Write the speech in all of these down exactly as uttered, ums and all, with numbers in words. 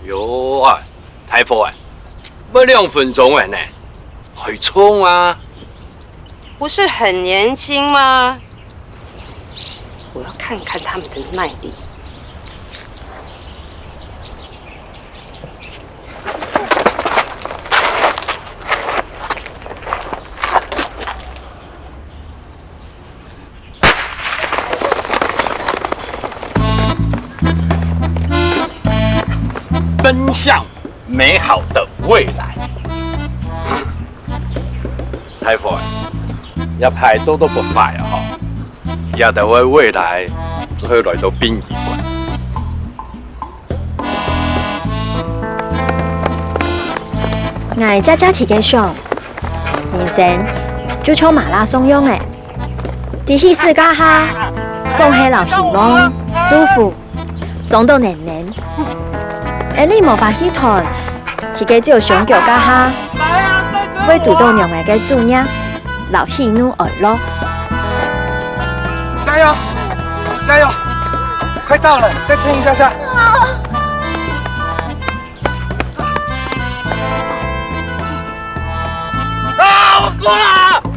喲啊，大夥啊，還兩分鐘仔呢，還衝啊！不是很年輕嗎？我要看看他們的耐力。奔向美好的未來。大夥，這擺做到不壞啊吼！這兜个未來，做得來到殯儀館。𠊎姐姐在該想，人生就像馬拉松樣仔，在起始該下，總係摎希望、祝福 撞到淰淰。𫣆俚無法預斷，在該照相腳該下，會堵到仰仔个主業摎喜怒哀樂。加油！加油！快到了，再撐一下下。啊，我過了！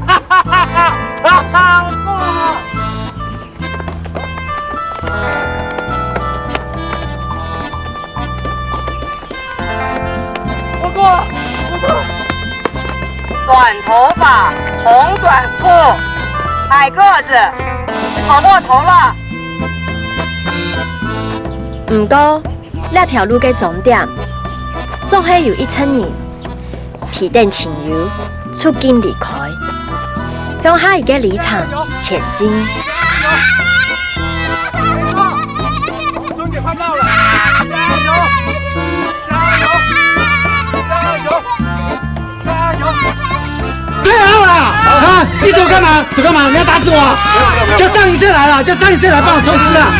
哈哈哈哈哈哈，我過了！ 我過了，我過了。短頭髮，紅短褲，矮个子，跑過頭了。毋過，這條路个終點，總係有一陣人 陪等親友出境離開，向下一个里程前進。終點快到了！加油！加油！加油！加油！太好了！啊！你走幹嘛？走幹嘛？你要打死我啊？叫張醫生來了，叫張醫生來幫我收屍啊！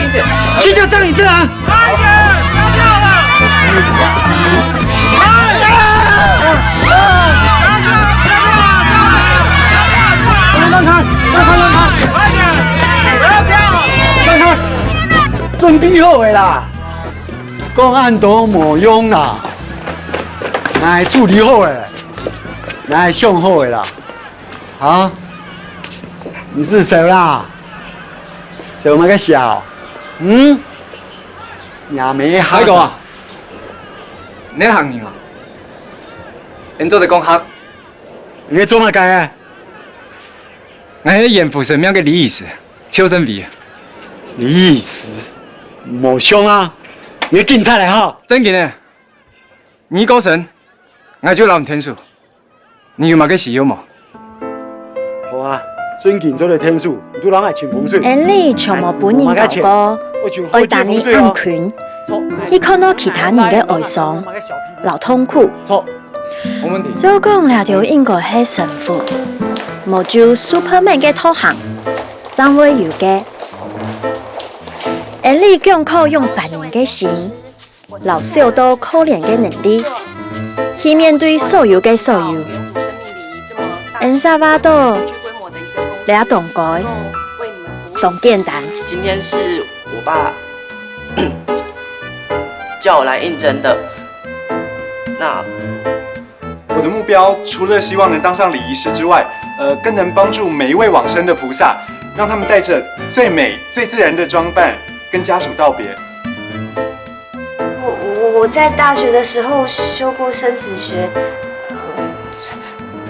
去叫張醫生啊！ 讓開，讓開，讓開！讓開！準備好个啦！講恁多無用啦，𠊎處理好个，𠊎想好个啦。 啊？你是誰啦？笑麼个笑？嗯？也沒哈。海哥啊，你係客人啊？你做得講客？你做麼个？𠊎係延福生命个李醫師，邱生偉。李醫師？無像啊！你警察來哈？正經个，你過身，𠊎就摎你𢯭手。 你有麼个需要無？好啊，正經做得𢯭手，你都摎𠊎尋風水。𫣆俚從無分人教過，愛打理恁近，去看到其他人个哀傷摎痛苦。著，無問題。照講這兜應該係神父，無就Superman个道行，正會有个。𫣆俚強靠用凡人个心， 摎少到可憐个能力，去面對所有个所有。恩沙巴多，這當該，當簡單。今天是我爸叫我來應徵的。那我的目標除了希望能當上禮儀師之外，呃，更能幫助每一位往生的菩薩，讓他們帶著最美、最自然的裝扮跟家屬道別。我我我在大學的時候修過生死學，呃，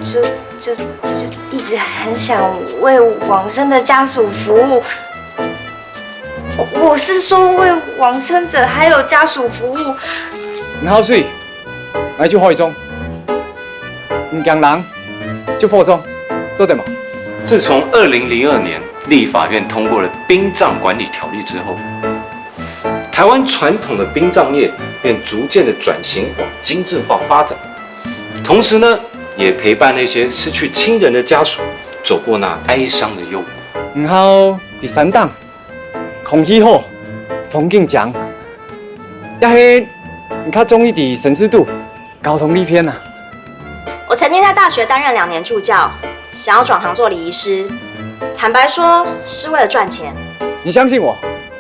就就就一直很想為往生的家屬服務。 我是說為往生者還有家屬服務。你好水，𠊎就海中；你驚冷，就火中，做得無？自從二零零二年立法院通過了殯葬管理條例之後，台灣傳統的殯葬業便逐漸的轉型往精緻化發展，同時呢，也陪伴那些失去親人的家屬走過那哀傷的幽谷。你好，第三檔。 空氣好，風景靚，也係你較中意在城市肚交通利便啊？我曾經在大學擔任兩年助教，想要轉行做禮儀師。坦白說，是為了賺錢。你相信我，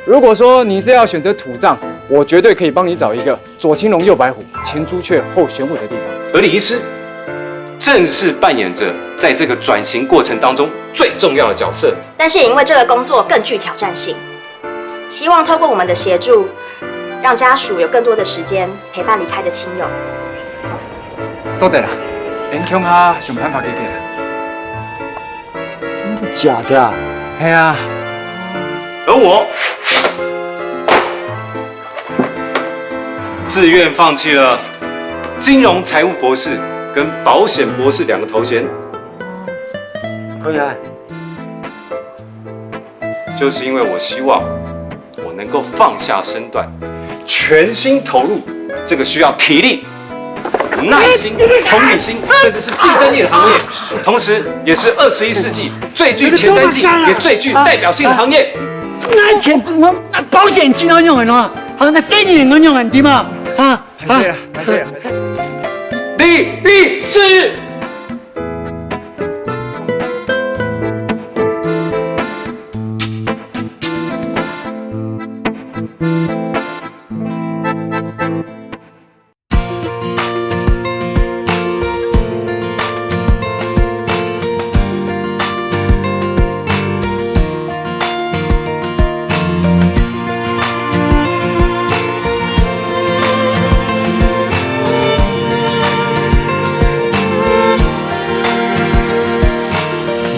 如果说你是要选择土葬，我绝对可以帮你找一个左青龙右白虎、前朱雀后玄武的地方。而李医师正是扮演着在这个转型过程当中最重要的角色。但是也因为这个工作更具挑战性，希望透过我们的协助，让家属有更多的时间陪伴离开的亲友。做得啦，勉强下想办法解决。假的啊？系啊。而我自愿放弃了金融财务博士跟保险博士两个头衔。可以啊。就是因为我希望我能够放下身段，全心投入这个需要体力、耐心、同理心，甚至是竞争力的行业，同时也是二十一世纪最具前瞻性也最具代表性的行业。拿钱，我保险金都用完了，好，那生意人都用完，对吗？啊，对啊，对啊。李律师。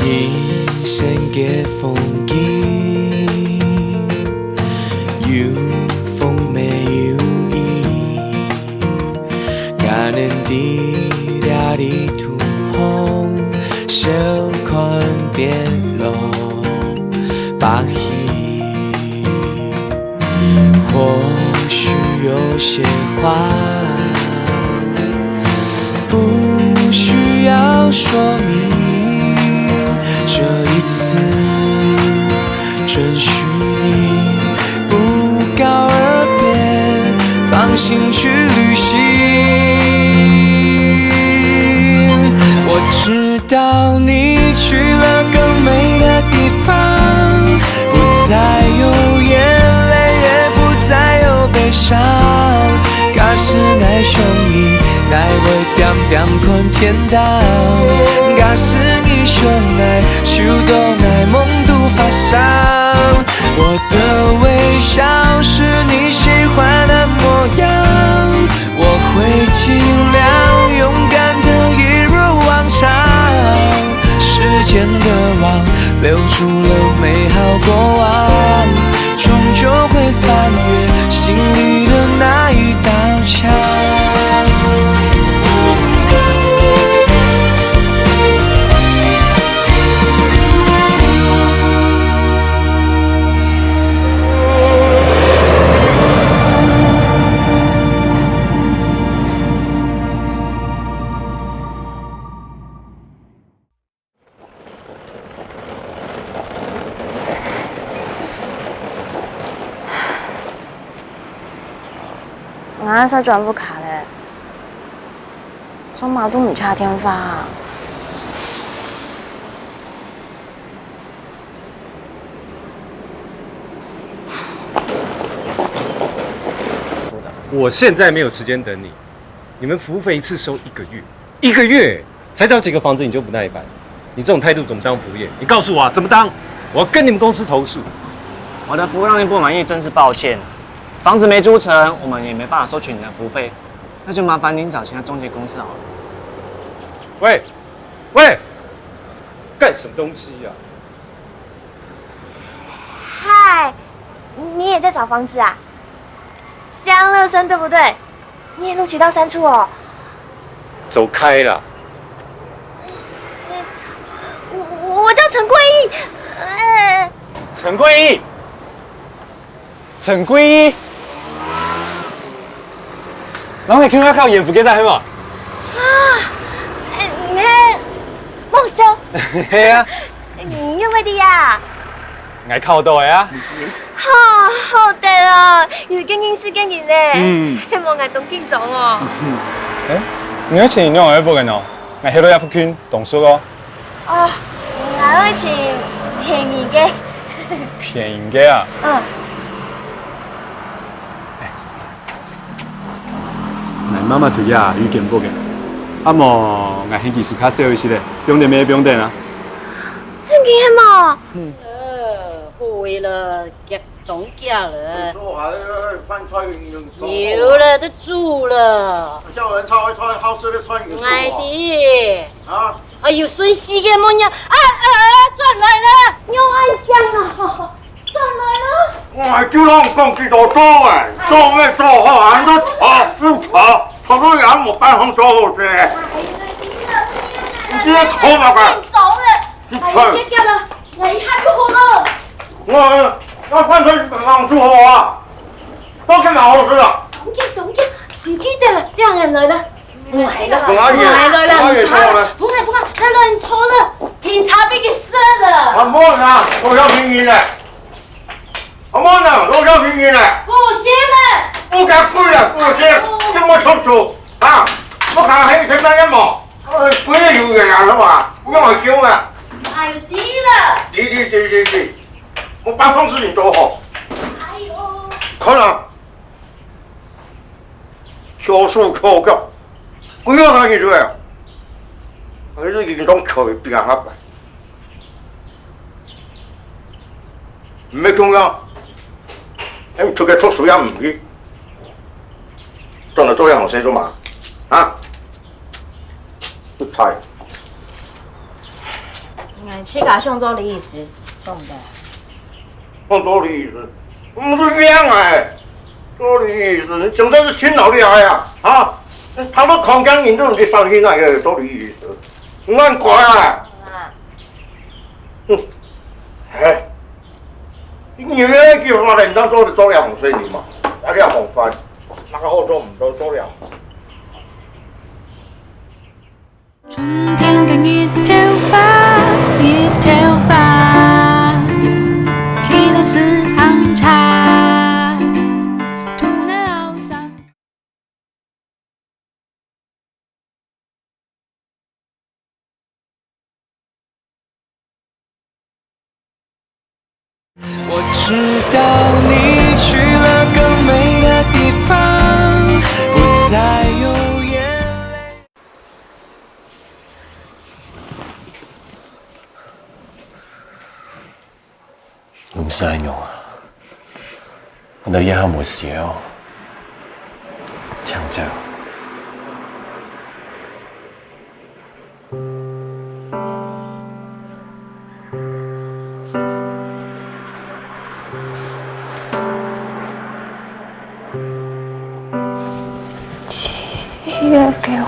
人生个风景，有风也有雨。俺人在这里同行，笑看跌落爬起。或许有些话不需要说明，这一次准许你不告而别，放心去旅行。我知道你去了更美的地方，不再有眼泪，也不再有悲伤。假使爱上你，爱会点点看天堂。假使你想爱，就当爱梦都发生。我的微笑是你喜欢的模样。 我会尽量勇敢的一如往常。时间的网留住了美好过往，终究会翻越心里的那一道墙。 𠊎个錢全部卡了，做麼个都毋接電話啊？我现在没有时间等你，你们服务费一次收一个月，一个月才找几个房子你就不耐烦，你这种态度怎么当服务业？你告诉我啊，怎么当？我要跟你们公司投诉。我的服务让你不满意，真是抱歉。房子没租成，我们也没办法收取你的服务费，那就麻烦您找其他中介公司好了。喂，喂，干什么东西呀、嗨，你也在找房子啊？江乐生对不对？你也录取到三处哦。走开啦！我我叫陈桂英，哎，陈桂英，陈桂英，人係佢愛考研究个仔係無？哎，你係孟兄，係啊，你又會的呀？ 𠊎考到个啊。好，好得哦，又見認識个人呢。嗯，係無𠊎當緊張哦。誒，你愛尋仰仔屋个哦？𠊎係落這附近當熟哦。哦，𠊎愛尋便宜个。便宜个啊？嗯。𠊎媽媽在這有間屋个，啊無，𠊎喊佢收較少一息仔，放等乜放等啊。正經係無？呃，好个啦，遽當遽了。做好了，飯菜已經做好了。有了，都煮了。像我們炒一炒好吃的菜已經做好。𠊎知。啊？哎喲，順勢个麼人啊？啊，呃，轉來了，仰恁樣啊？ 轉來啦！𠊎就同你講幾多做欸，做乜做好，還在吵，又吵，吵到也無辦法做好勢。哎呀，你這吵麼个？走了，哎呀，你走了，哎，一下就好了。𠊎，𠊎飯菜剛煮好啊，都給拿好吃了。當遽，當遽，毋記得了，兩人來了。 毋係啦，毋係啦，毋係啦，毋係啦，毋好啦，毋好，毋好，來，來，坐啦，停車分佢食啦。啊，無啦，我要便宜咧。啊，無啦，我要便宜咧。不行了。不敢貴了，不行，這麼清楚啊！我看還有錢買什麼？呃，不要有人啊，是吧？不要很凶啊。哎，對了。對，對，對，對，對，我把事情做好。哎喲。看啊。 翹手翹腳，幾多下日子啊？還係已經當翹个邊仔个。毋係講啊，恁出去讀書也毋去，轉來做樣學生做麼？啊？不才。𠊎自家想做禮儀師，做毋得。 我做禮儀師，毋係靚欸，做禮儀師，你真正係盡腦力害啊！啊，讀到康健人都毋使相信那個做禮儀師，你亂怪啊！嗯，哎，你有一句話咧，你當做做了紅水泥嘛，啊，了紅番，那個好做毋做做了。 春天个日頭花，日頭花，既然是紅茶，同我熬上。 我知道你去了更美的地方，不再有眼泪。毋使恁樣啊，你也還無笑，請走。 七月给我。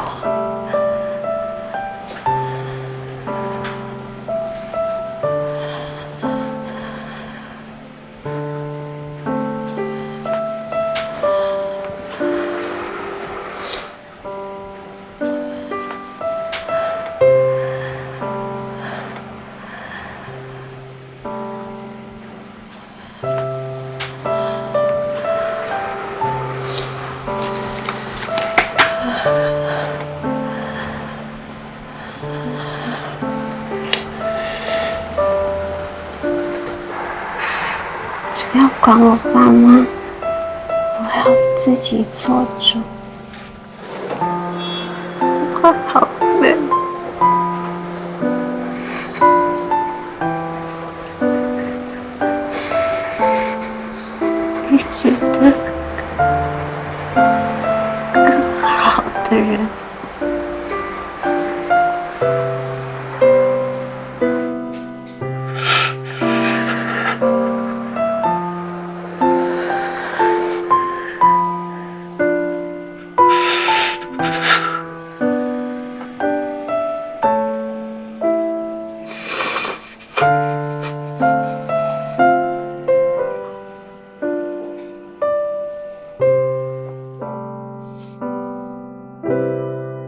不要管我爸妈，我要自己做主。我好累。你值得更好的人。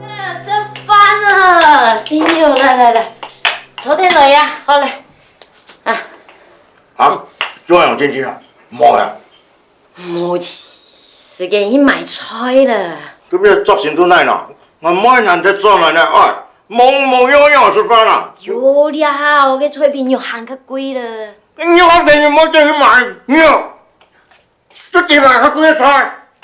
啊，食飯啊！新友，來來來，坐等來呀，好了。啊。啊，做樣天氣啊，無啊。無時間去買菜了。這邊作興都來了，𠊎妹難得轉來呢，哎，忙忙樣樣食飯啊。有了，𠊎个菜比肉還較貴了。肉還便宜，莫再去買肉。 就點來較貴个菜。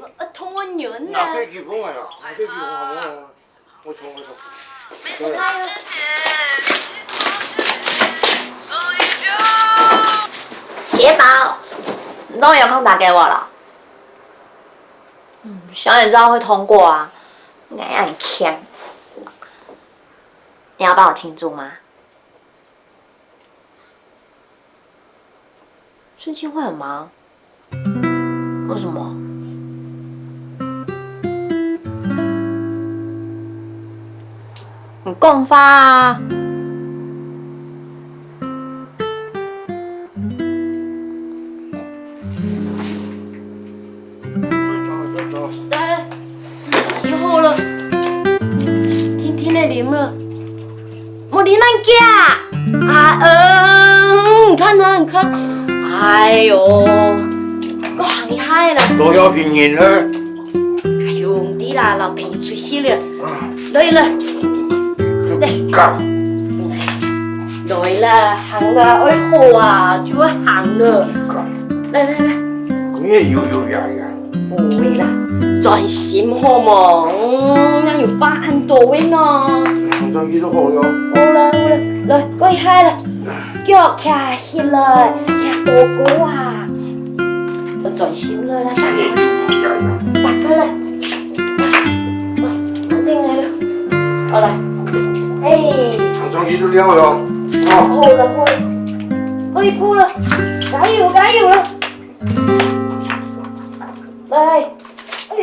个，呃，同我忍呢。拿对给我啊，拿对给我好不好？我冲，我冲。杰宝，你终于有空打给我了。嗯，想也知道会通过啊，你还很强。你要帮我庆祝吗？最近会很忙？为什么？你讲话啊！来，来， 起好了，定定仔啉了。莫啉恁遽啊！啊，嗯，你看啊，你看，哎喲，我行一下了。都要拼人了。哎喲，毋知啦，摎朋友出去了。來了，來，幹。來了，行了，愛好啊，就愛行了。幹。來來來。你也有有呀呀。 毋會啦，專心好無？嗯，哪有話恁多个呢？行轉去就好了。好啦，好啦，來，過一下啦，腳徛起來，徛高高啊！愛專心了啦，大家。大哥了，嗯，恁樣了，好了，哎。行轉去就了了，哦。好了，好了，過一步了，加油，加油了！ 來，哎，哎。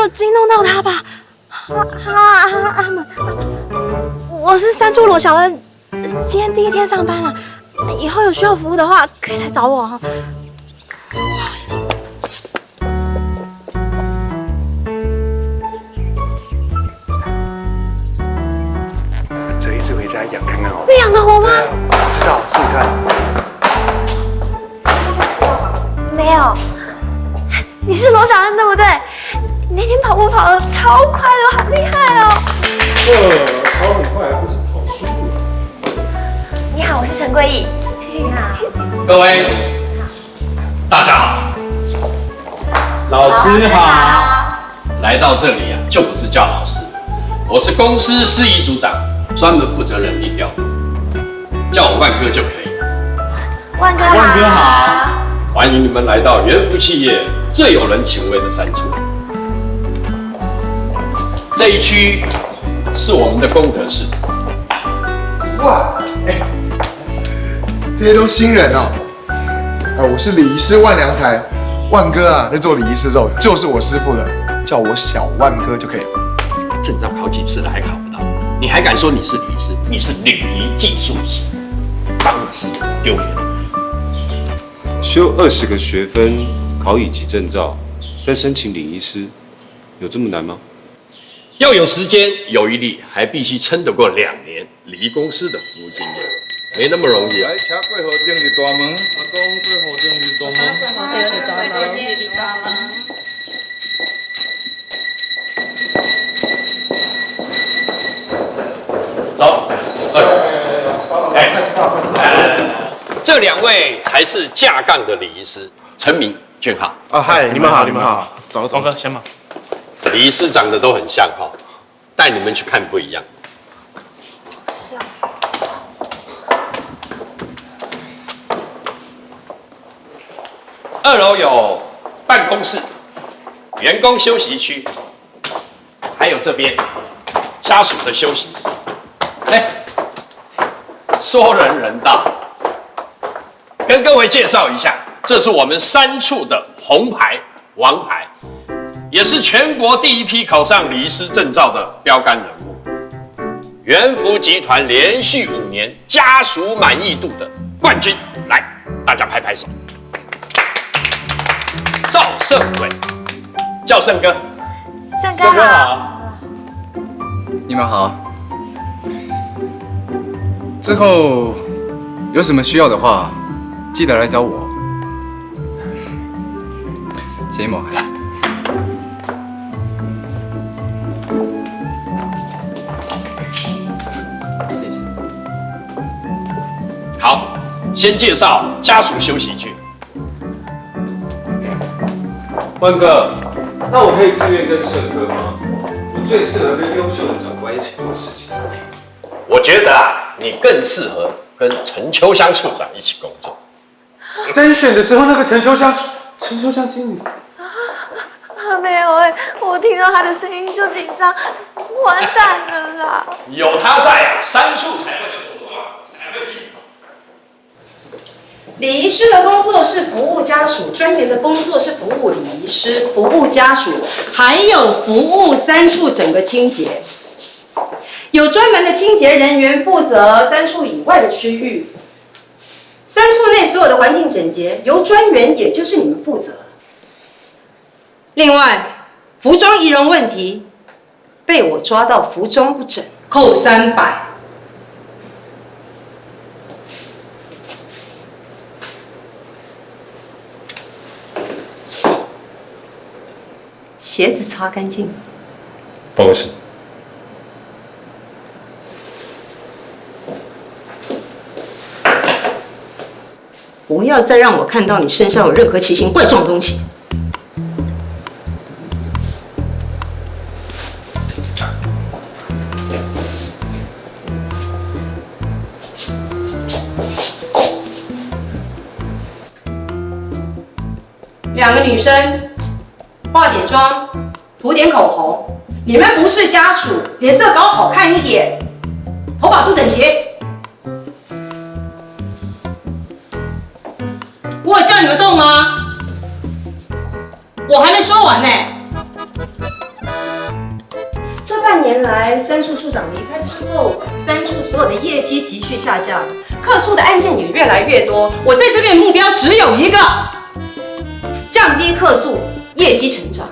惊动到他吧？啊啊啊！我是三处罗小恩，今天第一天上班了，以后有需要服务的话可以来找我哦。不好意思。折一次回家养看看好了。会养得活吗？不知道，试试看。没有，你是罗小恩对不对？你那天跑步跑得超快的，好厉害哦！呃，跑很快还不是跑输了。你好，我是陈桂义。你好。各位，大家好。老师好。来到这里啊，就不是叫老师，我是公司司仪组长，专门负责人力调度，叫我万哥就可以了。万哥好。万哥好。欢迎你们来到元福企业最有人情味的三处。这一区是我们的功德室。哇，哎，这些都新人哦。哎，我是礼仪师万良才，万哥啊，在做礼仪师的时候就是我师傅了，叫我小万哥就可以了。证照考几次了还考不到，你还敢说你是礼仪师？你是礼仪技术师，当然是丢脸。修二十个学分，考乙级证照，再申请礼仪师，有这么难吗？要有时间、有毅力，还必须撑得过两年礼仪公司的服务经验，没那么容易啊。来，请过河顶入大门。阿公，过河顶入大门。走，二，哎，来来来来，这两位才是架杠的礼仪师，陈明、俊浩。啊，嗨，你们好，你们好，走走。峰哥先忙。礼仪师长得都很像哈，带你们去看不一样。二楼有办公室、员工休息区，还有这边家属的休息室。哎，说人人道，跟各位介绍一下，这是我们三处的红牌、王牌，也是全国第一批考上礼仪师证照的标杆人物。元福集团连续五年家属满意度的冠军，来，大家拍拍手。赵胜伟，赵胜哥，胜哥好。你们好。之后有什么需要的话，记得来找我。谢谢。好，先介绍家属休息区。万哥，那我可以自愿跟胜哥吗？我最适合跟优秀的长官一起做事情。我觉得啊，你更适合跟陈秋香处长一起工作。甄选的时候，那个陈秋香，陈秋香经理。啊，没有哎，我听到他的声音就紧张，完蛋了啦！有他在，三处才会有所作，才会进步。礼仪师的工作是服务家属，专员的工作是服务礼仪师，服务家属，还有服务三处整个清洁。有专门的清洁人员负责三处以外的区域，三处内所有的环境整洁由专员，也就是你们负责。另外，服装仪容问题，被我抓到服装不整，扣三百。鞋子擦干净。不好意思。不要再让我看到你身上有任何奇形怪状的东西。两个女生，化点妆，涂点口红。你们不是家属，脸色搞好看一点，头发梳整齐。我有叫你们动吗？我还没说完呢。年来，三处处长离开之后，三处所有的业绩急剧下降，客诉的案件也越来越多。我在这边目标只有一个，降低客诉，业绩成长。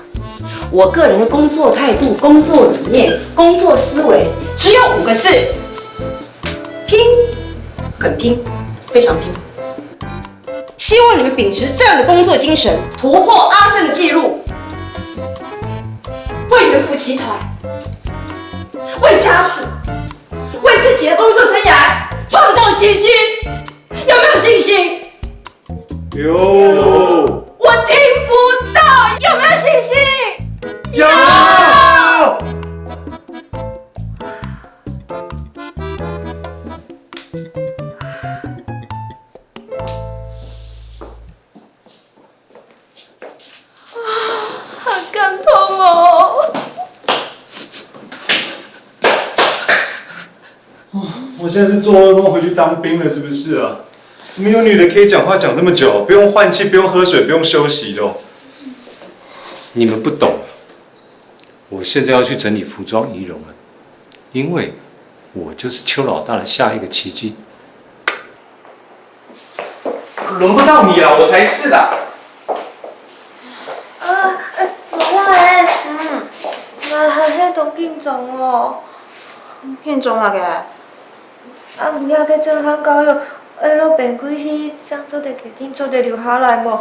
我个人的工作态度、工作理念、工作思维，只有五个字：拼，很拼，非常拼。希望你们秉持这样的工作精神，突破阿胜的纪录，为元福集团、为家属、为自己的工作生涯创造奇迹。有没有信心？有。我听不到，有没有信心？有。好感动哦！我现在是做噩梦回去当兵了，是不是啊？怎么有女的可以讲话讲那么久，不用换气，不用喝水，不用休息的哦？你们不懂，我现在要去整理服装仪容了，因为我就是邱老大的下一个奇迹。轮不到你啊，我才是啦。啊，哎，無要咧。嗯，嘛係當緊張哦。緊張麼个？啊，毋曉該震撼教育，愛落平規去，正做得決定做得留下來無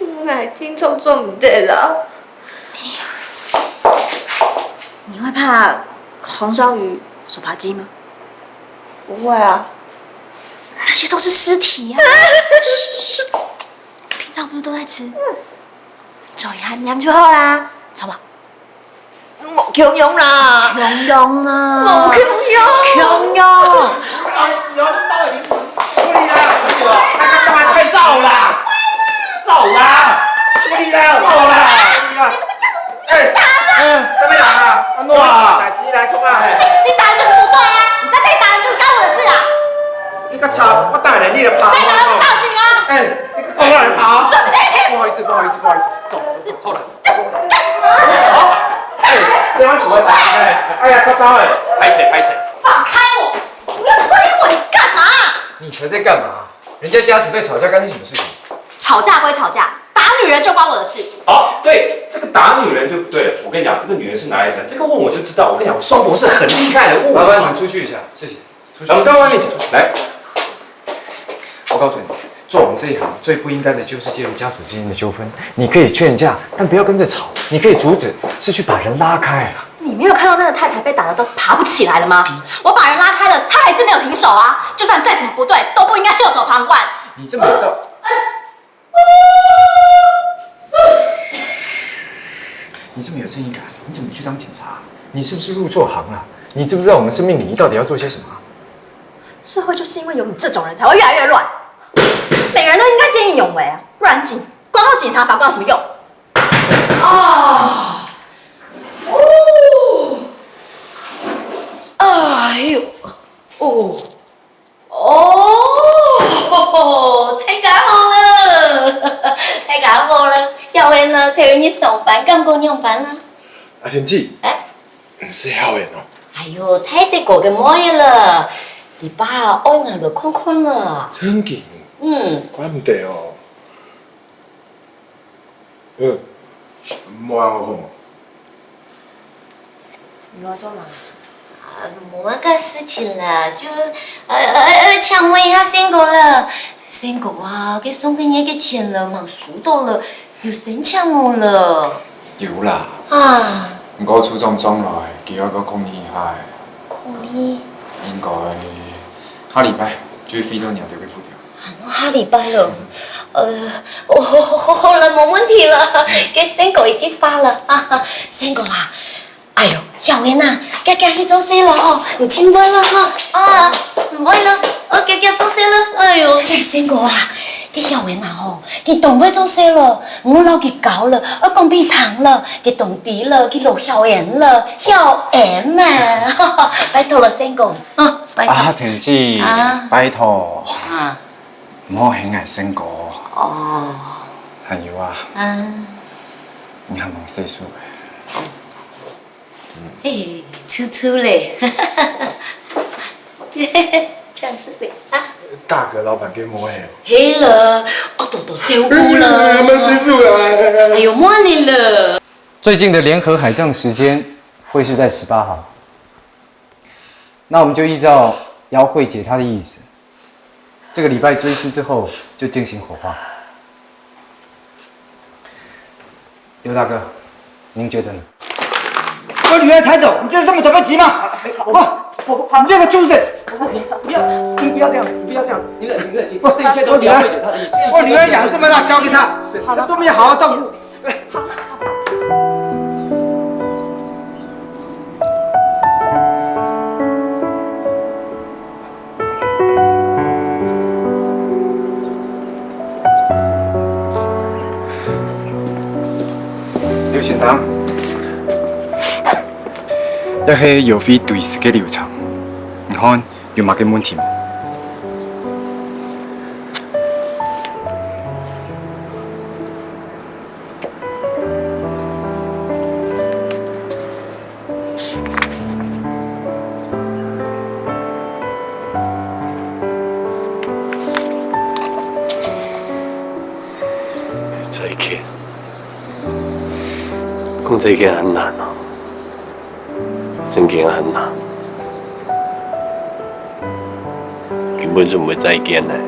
？𠊎定著做毋得啦。你會怕紅燒魚、手扒雞嗎？不會啊，那些都是屍體啊。平常不是都在吃？走一下，你就好啦，走吧。 無共樣啦。共樣啦。無共樣。共樣。不好意思哦，到底处理啦，处理啦，那个当然快照啦，照啦，处理啦，照啦，处理啦。哎，哎，什么人啊？安怎啊？代志来冲啊！你打人就是不对啊！你在这里打人就是干我的事啊！你个吵，我打人你的跑。再打人我报警啊！哎，你个公然跑！做事情！不好意思，不好意思，不好意思，走走走，错了。哎，这样子会打人哎！哎呀，糟糕哎！拍谁拍谁？放开我！不要推我，你干嘛？你才在干嘛？人家家属在吵架，干你什么事情？吵架归吵架，打女人就关我的事。哦，对，这个打女人就不对了。我跟你讲，这个女人是哪里人？这个问我就知道。我跟你讲，我双博士很厉害的，问我就知道。麻烦你们出去一下，谢谢。出去。我们到外面讲，来。我告诉你，做我们这一行最不应该的就是介入家属之间的纠纷。你可以劝架，但不要跟着吵。你可以阻止，是去把人拉开啊。你没有看到那个太太被打得都爬不起来了吗？我把人拉开了，她还是没有停手啊！就算再怎么不对，都不应该袖手旁观。你这么有道，你这么有正义感，你怎么不去当警察？你是不是入错行了？你知不知道我们生命礼仪到底要做些什么？社会就是因为有你这种人才会越来越乱，每个人都应该见义勇为啊，不然警光靠警察反观有什么用？啊，哦，哎呦，哦，哦，大家好了，大家好了，小文呢，第一日上班，感觉仰般啊？阿田姐，哎，你是好人哦。哎呦，太得过个妹了，你爸爱俺了看看了。真紧，嗯，怪不得哦。嗯，没安好吗？你要做嘛？啊，无个事情啦，就呃呃呃，请问一下仙哥了。仙哥啊，佢上个月个钱了嘛，收到了，有申请无了？有啦，啊，不过处长转来，佢要个空一下，可以。应该下礼拜就会飞到你个户口。下礼拜了，呃，哦，好了，没问题了，给仙哥一句话了啊，仙哥啊，哎呦，小文啊，遽遽去做事了吼，你辛苦了哈，啊，唔会了，我遽遽做事了，哎呦，哎，仙哥啊，给小文啊吼，你当会做事了，唔好老给搞了，我讲俾你听了，给懂得了，给老小文了，小文嘛，拜托了，仙哥啊，拜托。啊，田姐，啊拜托。啊，唔好喊我仙哥。哦，还有啊，嗯，你还蛮岁数的。你嘿，臭臭咧。这样是谁啊？大哥，老板给摸黑哦。黑了，我多多照顾了。慢慢洗手啊。哎呦，慢点了。最近的联合海葬时间会是在十八号，那我们就依照姚慧姐她的意思，这个礼拜追思之后就进行火化。刘大哥，您觉得呢？把女儿抬走，你就这么等不及吗？我，我，你这个畜生！你不要，你不要这样，你不要这样，你冷静，冷静。这一切都是姚慧姐她的意思。我女儿养这么大，交给她，都没有好好照顾。刘先生，這係藥費追思个流程，你看有麼个問題無？ 再見，講再見恁難哦，真經恁難，根本就毋會再見咧。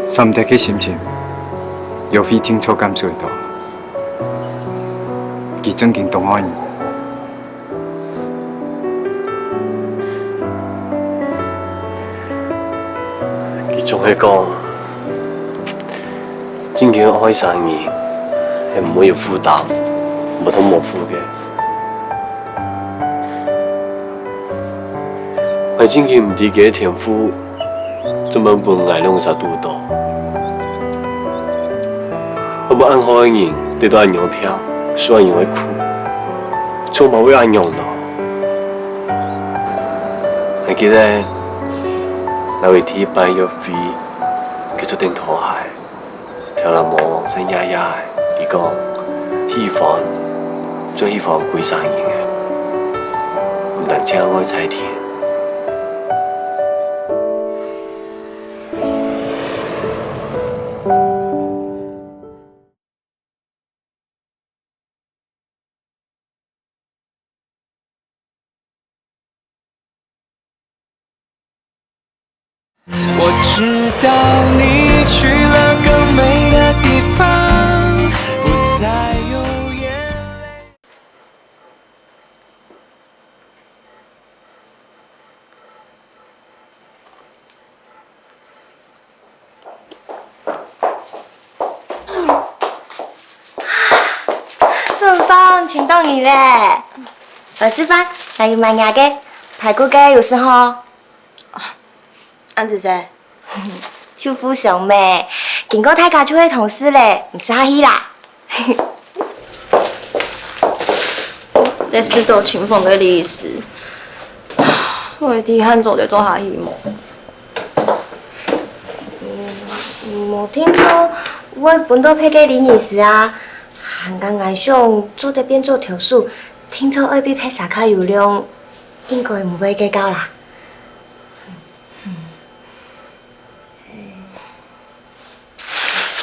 三德个心情，藥費定著感受得到。佢正經當愛你。佢總係講，正經愛上人，係毋會有負擔，無痛無苦个。 𠊎正經毋知佢个天賦，做麼分𠊎兩儕堵著。𠊎分恁好个人，跌到恁樣个病，受恁樣个苦，做麼會恁樣呢？𠊎記得，𠊎為第一擺約會，佢著等拖鞋。 頭那毛生壓壓个，佢講，喜歡，最喜歡歸生人个，毋單淨愛在天。 我知道你去了更美的地方，不再有眼泪。 總算尋到你咧！來食飯，來有麼个？排骨个有食吼？恁仔細。就互相咩，經過大家就係同事咧，毋使客氣啦。 在食著清風个日時，𠊎知還做得做下去無？無定著會分到別个禮儀師啊，還過𠊎想做得變做頭手，定著愛比別儕較有量，應該毋會計較啦。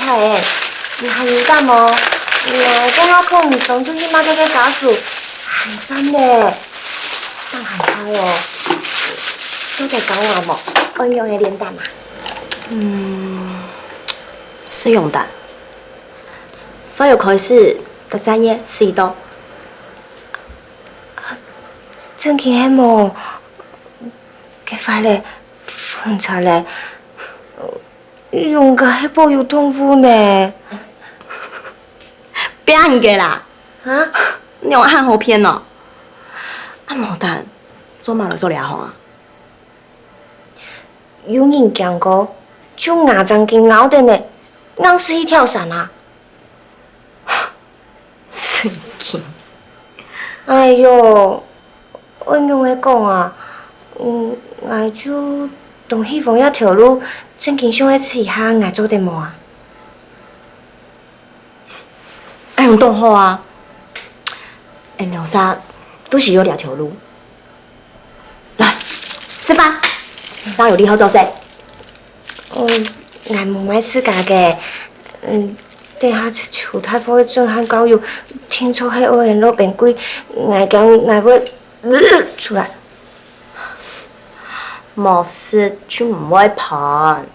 巧兒，你還有感無？𠊎剛剛看你當初去麼个个家屬，寒酸呢，當寒酸哦。做得教𠊎無？愛仰般个練習啊？嗯，使用彈。發育開始，到站月四到。啊，正經係無？該壞咧， 分叉咧，應該係保有動物呢。騙个啦！哈？你有恁好騙哦？啊，無單，做麼來做這行啊？有人講過，就牙正經拗等呢，硬係去跳傘啊！ 神經！哎喲，仰般講啊？嗯，𠊎就當希望這條路，正經想愛試一下，𠊎做得無啊？你懂好啊？哎，兩儕都是有兩條路。來，食飯，正有理好做事。嗯，𠊎無買自家个。嗯，等下邱大富个震撼教育，聽說係愛沿路變貴，𠊎驚𠊎會出來。無食就毋會胖。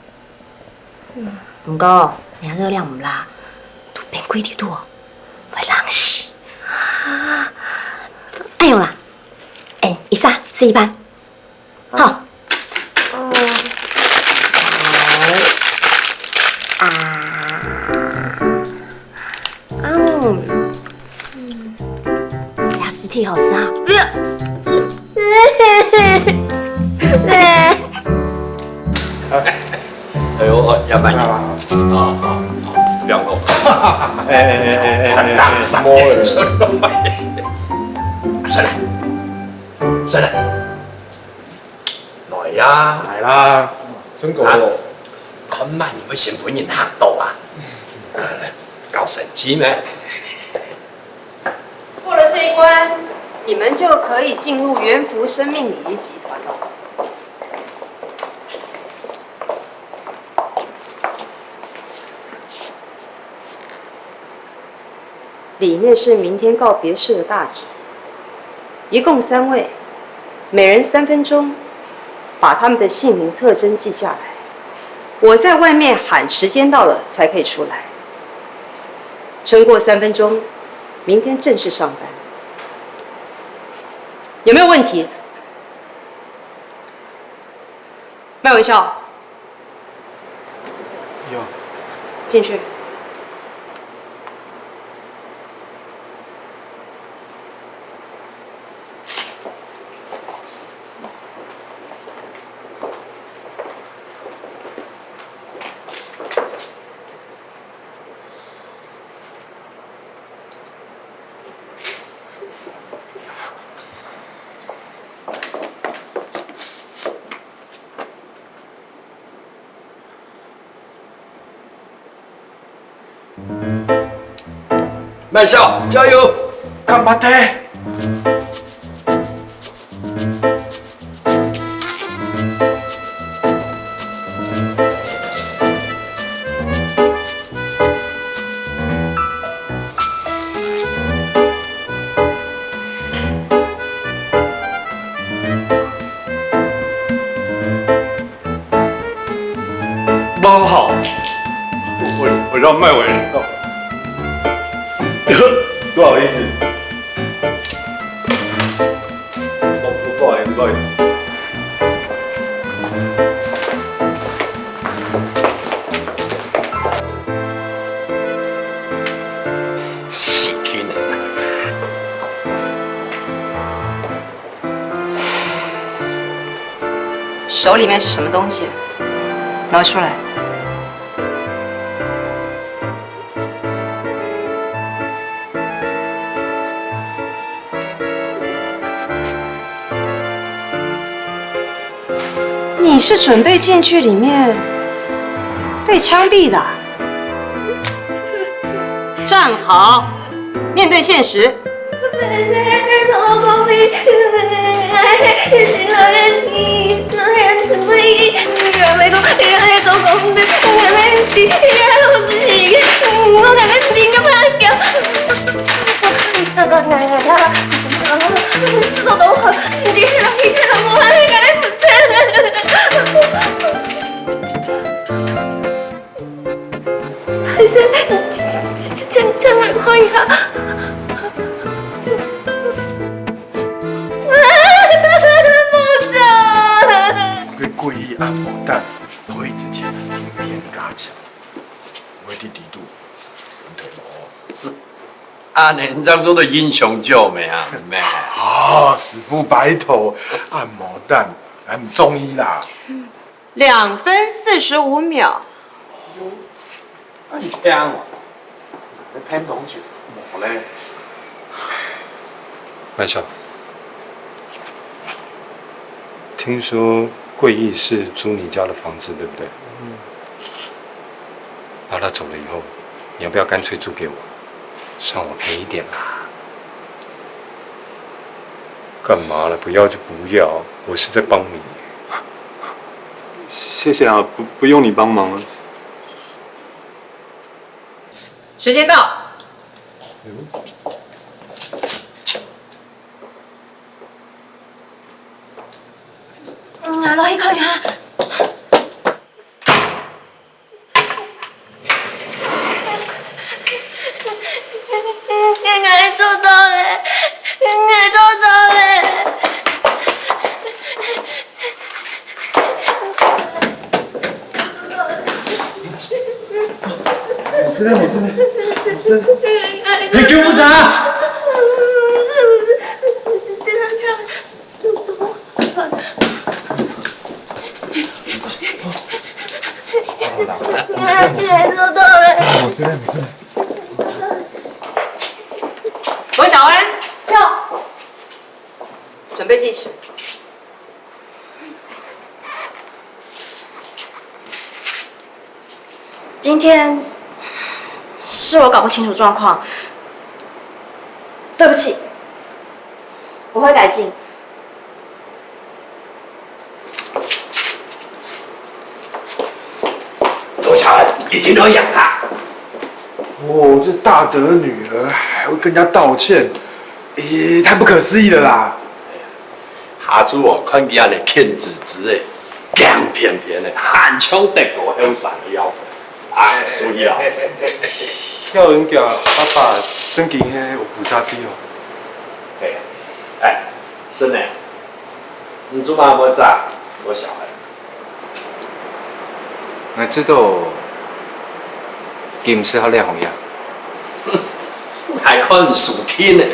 毋過，你還係量毋罅，都變貴忒多，會冷死。哎喲啦，哎，一儕食一半，好。啊，嗯，這屍體好食啊！哎呦，要慢一點。啊，好，好，不要动。哎哎哎哎哎，很大声，摸了。出来。 上來，上來。來呀，來啦，春哥。啊，看嘛，你會先分人嚇到啊？搞神經咩？過了這一關，你們就可以進入元福生命禮儀集團了。 裡面是明天告別式的大體，一共三位，每人三分鐘，把他們的姓名特徵記下來。我在外面喊時間到了才可以出來，超過三分鐘，明天正式上班。有沒有問題？麥文孝。 有。進去。麥校，加油！干巴爹！ 不好，我我我让麦伟人告。不好意思，不不好意思，不好意思。死定了！ 手裡面是什麼東西？拿出來。你是準備進去裡面被槍斃的啊？站好，面對現實。 先，先，先，先來看一下。木匠！佢跪於阿婆等，退位之前，一邊加強，我的力度，分腿毛。啊，恁樣做得英雄救美啊，美。啊，師傅拜託，阿婆等，俺毋中意啦。 兩分四十五秒。恁聽哦，你騙同學，無咧。麥校，聽說貴義是租你家的房子，對不對？嗯。啊，他走了以後，你要不要乾脆租給我？算我赔一点啦。干嘛了？不要就不要，我是在帮你。谢谢啊，不，不用你帮忙啊。时间到。嗯，落去看一下。 𠊎做到了，𠊎做到了。無事了，無事了，無事了。嘿，救護車！無事了，無事了。羅小恩，到。準備計時。 今天是我搞不清楚狀况，对不起，我会改进。羅小恩，你聽到樣啊？哦，這大德女兒還會跟人家道歉，也太不可思議了啦！ 下次哦，看佢恁樣譴責之類，驚偏偏个，還像德國後生个樣。啊，所以啊，曉恩厥爸爸正經係有菩薩地哦。嘿，哎，孫呢？你做麼个會知？我曉得。 𠊎知道，佢毋適合這行業。還看書天呢。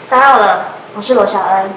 打扰了，我是羅小恩。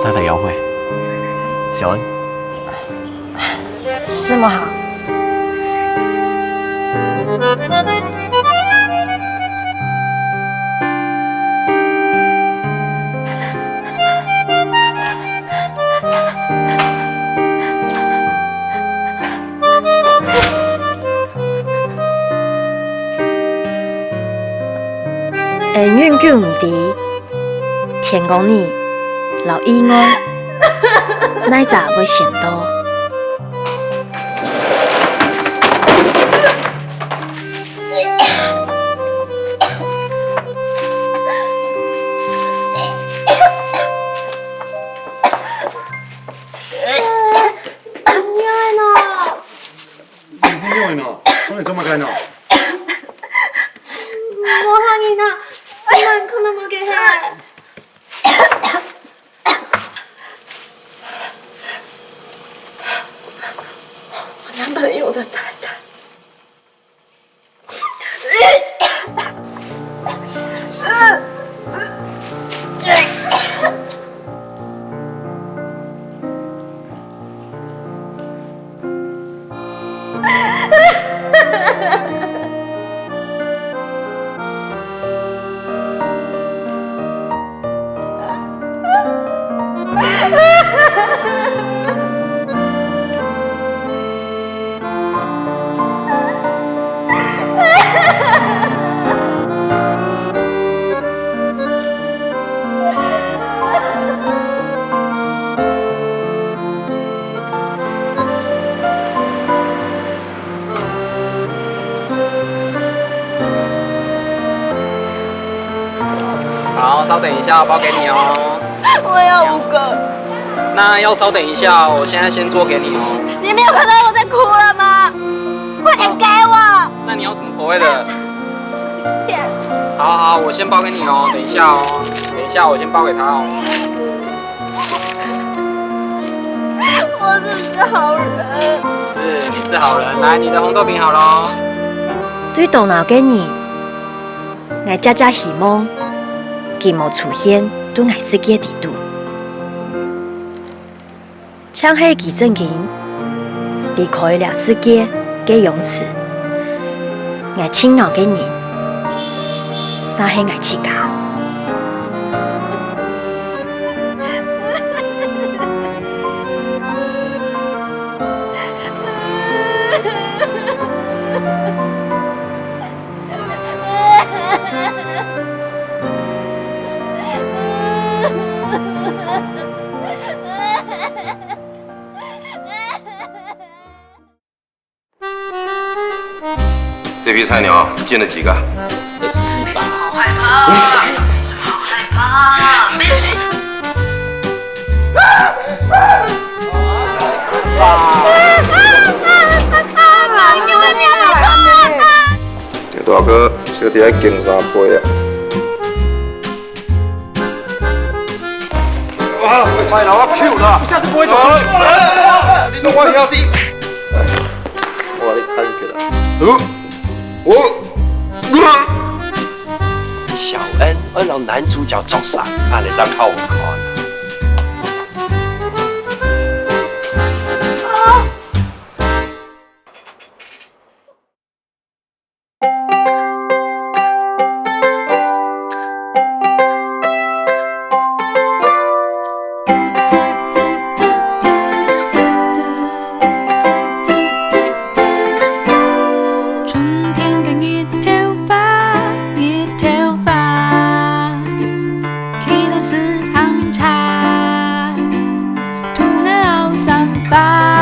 太太，要會，小恩。 師母好。 恩運久毋知，天光日摎意外，哪隻會先到？ 仰仔呢？仰仔呢？講你做麼个呢？無啥人啊，你們看到無个嘿？我男朋友的太太。 你稍等一下，我包给你哦。我要五个。那要稍等一下，我现在先做给你哦。你没有看到我在哭了吗？快点给我！那你要什么口味的？天。好好，我先包给你哦。等一下哦，等一下我先包给他哦。我是不是好人？是，你是好人。来，你的红豆饼好了哦。對當老个人，𠊎只只希望佢無出現在𠊎世界裡肚。 正係佢正經離開這世界个樣式。𠊎盡惱个人，嗄係𠊎自家。 这批菜鸟进了几个？四百。什么好害怕？什么好害怕？没事。大哥，小弟爱经三杯啊。 啊，快来，我要Q了。一下子不会走出去。啊，你弄我兄弟。我来看一个。呃，我，呃。小恩，恩让男主角做啥？那你再看我看。 春天个日頭花，日頭花，既然是紅茶，同我三花。